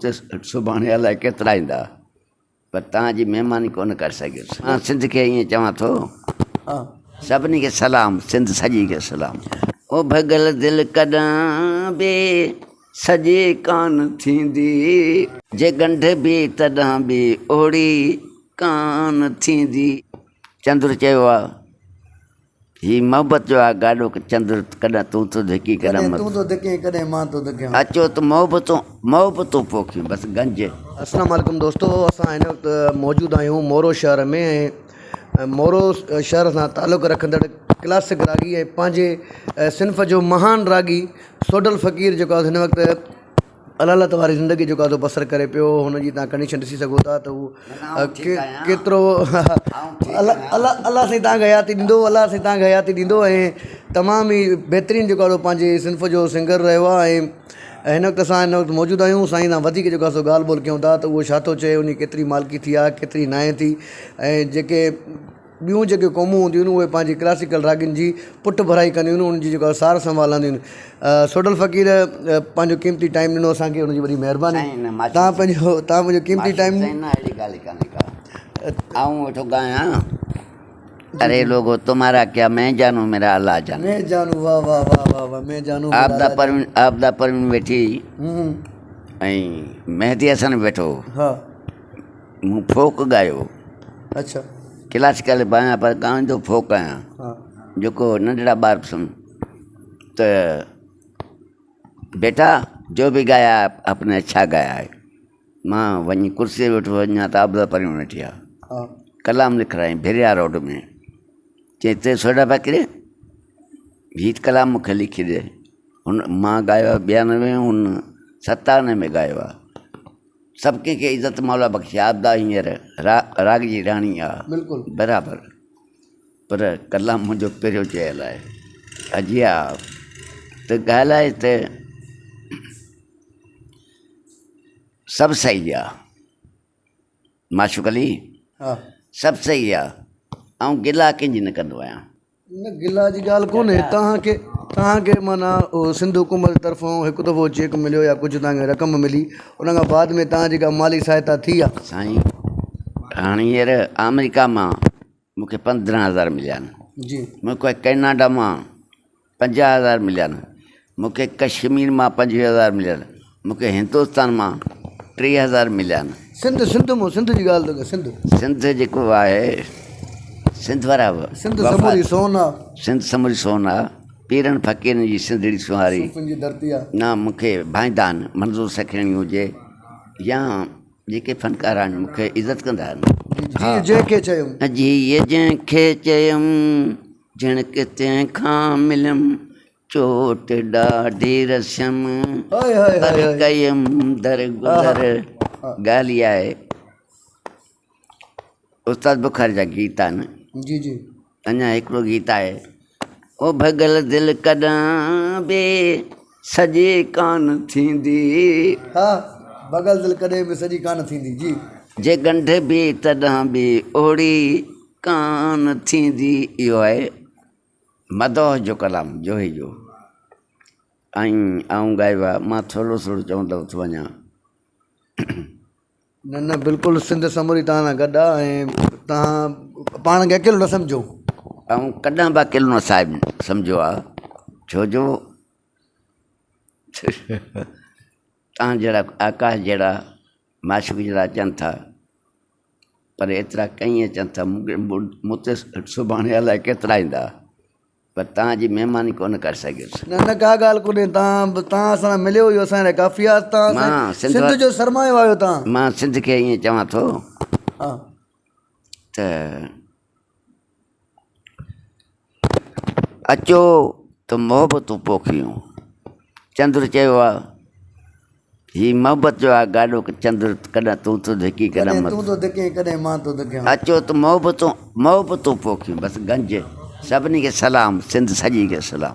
تي سڀاڻي الائي ڪيترا ايندا پر توهان جي مهماني ڪونه ڪري سگهيس. مان سنڌ کي ائين چوان ٿو سڀني کي سلام سنڌ سڄي کي سلام. او ڀڳل دل ڪڏهن به سڄي ڪانه ٿيندي. جي ڳنڍبي تڏهن به اوڙي ڪانه ٿيندي. چندر چيو آ. هي محبت جو آ گاڏو چندر ڪڏهن تون ٿو ڌڪين ڪڏهن ڪڏهن تون ٿو ڌڪين ڪڏهن مان ٿو ڌڪيان. اچو ته محبتون محبتون پوکيون بس گنج. السلام عليڪم دوستو اسان هن وقت موجود آهيون مورو شهر ۾ ۽ مورو شهر سان تعلق رکندڙ ڪلاسڪ راڳي ۽ پنهنجي صنف جو مهان راڳي سوڍل فقير جيڪو آهي هن وقت علالت واري زندگي جو قاعدو بسر ڪري پيو هن جي تان ڪنڊيشن ڏسي سگهو ٿا ته هو ڪيترو الله الله سائين تان کي حياتي ڏيندو الله سائين تان کي حياتي ڏيندو ۽ تمام ئي بهترين جيڪو آهي پنهنجي صنف جو سنگر رهيو آهي ۽ هن وقت اسان هن وقت موجود آهيون سائين سان وڌيڪ جيڪو آهي سو ڳالهه ٻولهه ڪيون ٿا ته اهو ڇا ٿو چئي ان جي ڪيتري مالڪي ٿي آهي ڪيتري ناهي ٿي ۽ جيڪي ٻيون جيڪي قومون هونديون آهن اهي پنهنجي ڪلاسيڪل راڳين جي پٺ ڀرائي ڪنديون آهن انهن جي جيڪا سار سنڀال لهنديون آهن سوڍل فقير پنهنجو قيمتي ٽائيم ڏنو اسان کي ان جي وڏي مهرباني تان پنهنجو تان پنهنجو قيمتي ٽائيم سائين نه اهڙي ڳالهه ڪانهي ڪا آئون ويٺو ڳايان اري لوگو تمهارا ڪيا مين جانو ميرا الله جاني مين جانو واه واه واه واه واه مين جانو ميرا عابده پروين عابده پروين ويٺي ۽ مهدي حسن ويٺو ها مون فوڪ ڳايو. اڇا. ڪلاسيڪل به آهيان پر ڳائيندو فوڪ آهيان. جيڪو ننڍڙا ٻار پسند ته بيٽا جو به گايا آپ ني اڇا گايا هي. مان وڃي ڪرسي تي ويٺو وڃان ته عابده پروين ويٺي آهي. ڪلام لکرايائين ڀريا روڊ ۾. چيائين تي سوڍا فقير هي ڪلام مون کي لکي ڏي. هن مان ڳايو آهي 92 هن 97 ۾ ڳايو آهي. سڀ ڪنهن کي عزت مولا بخشي عابده هينئر راڳ جي راڻي آ بلڪل برابر پر ڪلام منهنجو پهريون چيل آهي اجي آ ته ڳالهه آهي ته سڀ صحيح آ معشوق علي ها سڀ صحيح آ آئون گلا ڪنهن جي نه ڪندو آهيان نه گلا جي ڳالهه ڪونهي توهان کي توهان کي معنيٰ سنڌ حڪومت جي طرفون هڪ دفعو چيڪ مليو يا ڪجهه توهان کي رقم ملي ان کان بعد ۾ توهان جي ڪا مالي سهائتا ٿي آ. سائين هاڻي هينئر آمريڪا مان مون کي 15 هزار مليا آهن جي مون کي ڪئناڊا مان 50 هزار مليا آهن مون کي ڪشمير مان 25 هزار مليا آهن مون کي هندستان مان 3000 مليا آهن. سنڌ سنڌ مون سنڌ جي ڳالهه ٿو ڪيان سنڌ. سنڌ جيڪو آهي سنڌ وارا سنڌ سموري سون آ. سنڌ سموري سون آ پيرن فقيرن جي سنڌڙي سونهاري. صوفين جي ڌرتي آ. نه مون کي ڀائيندا آهن منظور سکيڻي هجي يا جيڪي فنڪار آهن مون کي عزت ڪندا آهن. جيء جنهن کي چيم. جيء جنهن کي چيم جهڻڪ تنهن کان مليم چوٽ ڏاڍي رسيم پر ڪيم درگذر ڳالهه اها آهي استاد بخاري جا گيت آهن جي جي اڃا هڪڙو گيت آهي او ڀڳل دل ڪڏهن به سڄي ڪانه ٿيندي ها ڀڳل دل ڪڏهن به سڄي ڪانه ٿيندي جي جي ڳنڍبي تڏهن به اوڙي ڪانه ٿيندي اهو آهي مدوح جو ڪلام جوهي جو ۽ آئون ڳايو آهي مان ٿورو ٿورو چوندو ٿو وڃان. نه نه بلڪل سنڌ سموري توهان سان گڏ آ ۽ توهان پاڻ کي اڪيلو نه سمجهو. آئون ڪڏهن به اڪيلو نه صاحب سمجهيو آ ڇو جو توهان جهڙا آڪاش جهڙا معشوق جهڙا اچن ٿا پر ايترا ڪئين اچن ٿا مون تي سڀاڻي الائي ڪيترا ايندا پر توهان جي مهماني ڪونه ڪري سگهيس. نه نه ڪا ڳالهه ڪونهي توهان توهان اسان سان مليو اهو اسان لاء ڪافي آهي توهان سنڌ جو سرمايو آهيو توهان. مان سنڌ کي ائين چوان ٿو ته اچو ته محبتون پوکيون. چندر چيو آ، هي محبت جو آ گاڏو چندر ڪڏهن تون ٿو ڌڪين ڪڏهن مان تون ٿو ڌڪين ڪڏهن مان ٿو ڌڪيان. اچو ته محبتون محبتون پوکيون بس گنج سڀني کي سلام سنڌ سڄي کي سلام.